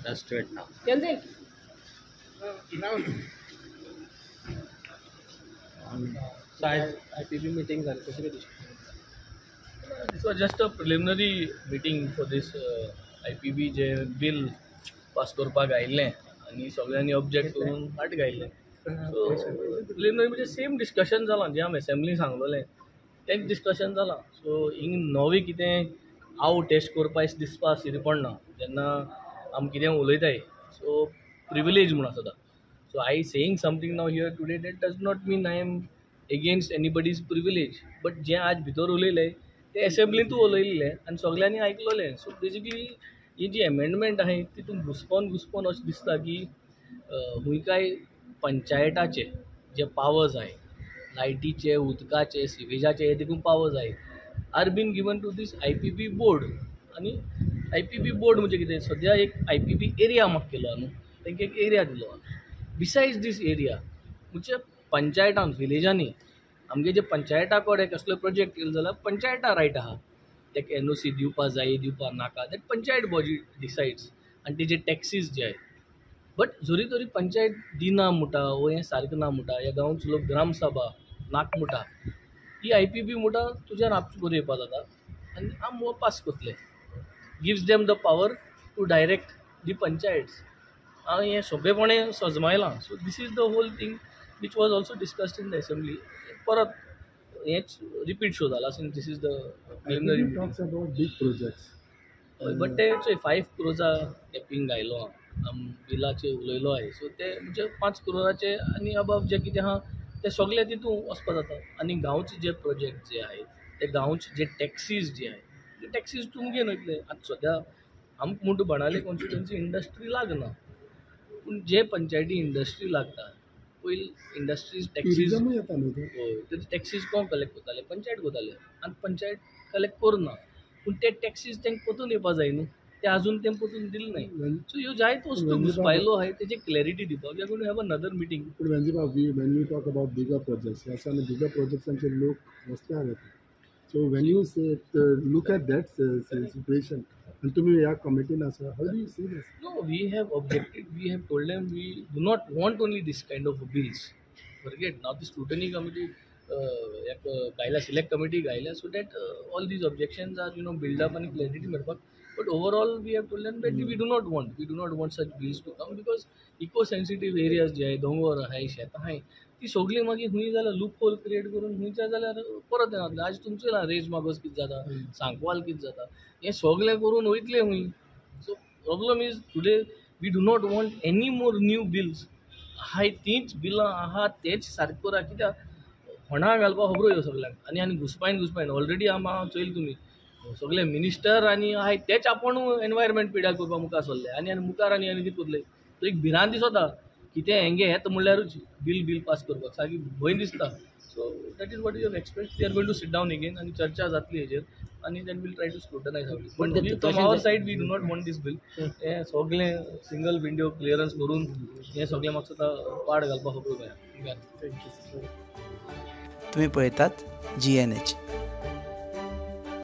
Let's do it now. IPB meeting झाली कशी कितें? This was just a preliminary meeting for this IPB J bill pass करपाक आयिल्लें आनी सगळ्यांनी ऑब्जेक्ट करून फाट घायिल्लें. सो प्रिलिमिनरी म्हणजे सेम डिस्कशन जालां जें आमी एसेंब्ली सांगलोलें तेंच डिस्कशन जालां. सो हिंग नवें कितें हांव टेस्ट करपा दिसपा कितें पडना जेन्ना आमी कितें उलयताय. सो प्रिविलेज म्हूण आसता. So I saying something now here today that does not mean I am against anybody's privilege, but जें आज भितर उलयलें तें एसेंब्लींतूय उलयल्लें आनी सगल्यांनी आयकलोलें. सो बेजिकली ही जी एमेंडमेंट आहाय तितून घुसपोन घुसपोन अशें दिसता की खूंय काय पंचायताचे जे पावर्स आहाय लायटीचे उदकाचे सिवेजाचे हे देखून पावर्स आहाय are been given to this IPB board. आनी IPB board म्हणजे कितें, सद्या एक IPB area mark केलो न्हू, तांकां एक एरिया दिलो. बिसायड्स दीस एरिया म्हणजे पंचायतान विलेजांनी आमगे जे पंचायता कडेन कसलो प्रोजेक्ट येयलो जाल्यार पंचायता रायट आहा ताका NOC दिवपा जाय दिवपा नाका, that panchayat body decides. आनी तेजे टॅक्सीज जे आहाय बट जरी तरी पंचायत दिना म्हणटा वो हें सारकें ना म्हणटा, ह्या गांवचो लोक ग्रामसभा नाक म्हणटा, ही IPB म्हणटा तुज्यान आपशें बरें येवपा जाता आनी आम हो पास करतले. Gives them the power to direct the panchayats. हांवें हें सोंपेपणें सजमायलां. So this is the whole thing which was also discussed in the assembly. परत हेंच रिपीट शो जाला since this is the preliminary talks about big projects. But ते चोय 5 क्रोर्सा capping घायलो आम बिलाचेर उलयलो आहाय. सो ते म्हणजे 5 क्रोराचे आनी अबव जे कितें आहा ते सगळे तितून वचपा जाता. आनी गांवचे जे प्रोजेक्ट जे आहाय ते गांवचे जे टॅक्सीज जे आहाय ते टॅक्सीज तुमगे न्हय. आतां सद्या आमकां म्हणटा बाणावले कॉन्स्टिट्युएन्सी इंडस्ट्री लागना, पूण जे पंचायती इंडस्ट्री लागता पयलीं इंडस्ट्रीज टॅक्सीज हय ते टॅक्सीज कोण कलेक्ट करताले, पंचायत करताले. आनी पंचायत कलेक्ट करना पूण ते टॅक्सीज तांकां परतून येवपा जाय न्हू, ते आजून तें परतून दिले नाय. सो ह्यो जायत्यो वस्तू घुसपायलो आहाय तेजी क्लॅरिटी दिवपाक we are going to have another meeting. पूण वेंजीबाब, when you talk about bigger projects, ह्या आनी बिगर प्रोजेक्ट्सांचे लोक रस्त्यार येता. So when you say look at that situation आनी तुमी ह्या कमिटीन आसा, how do you see this? No, we have objected. We have told them we do not want only this kind of bills. Forget now the scrutiny committee गायला, select committee गायला, so that all these objections are you know build up आनी clarity मेळपाक. But overall we have told them that we do not want such bills to come because eco sensitive areas जे आहाय, दोंगोर आहाय, शेतां आहाय, ती सगळीं मागीर खूंय जाल्यार लूप होल क्रिएट करून खुंयच्या जाल्यार परत येनातले. आज तुमचें ना रेज मागोस कितें जाता, सांकवाल कितें जाता, हें सगळें करून वयतलें खूंय. So problem is today we do not want any more new bills. आहाय तींच बिलां आहा तेच सारकें करा, कित्याक होणा घालपाक खबरो ह्यो सगळ्यांक. आनी आनी घुसपायन घुसपायन ऑलरेडी आम चोयल तुमी सगळे मिनिस्टर आनी आहाय तेच आपूण एनवायरमेंट पिड्यार करपाक मुखार सरले आनी आनी मुखार आनी आनी कितें करले. सो एक भिरांत दिसता कितें हेंगे हेत म्हणल्यारूच बील पास करपाक सारकी भंय दिसता. So that is what you have express. We are going to sit down again आनी चर्चा जातली हेजेर आनी then we'll try to scrutinise our. But from our side we do not want this bill. हें सगळें सिंगल विंडो क्लियरन्स करून हें सगळें म्हाका दिसता पाड घालपाक खबर. Thank you. तुमी पळयतात GNH.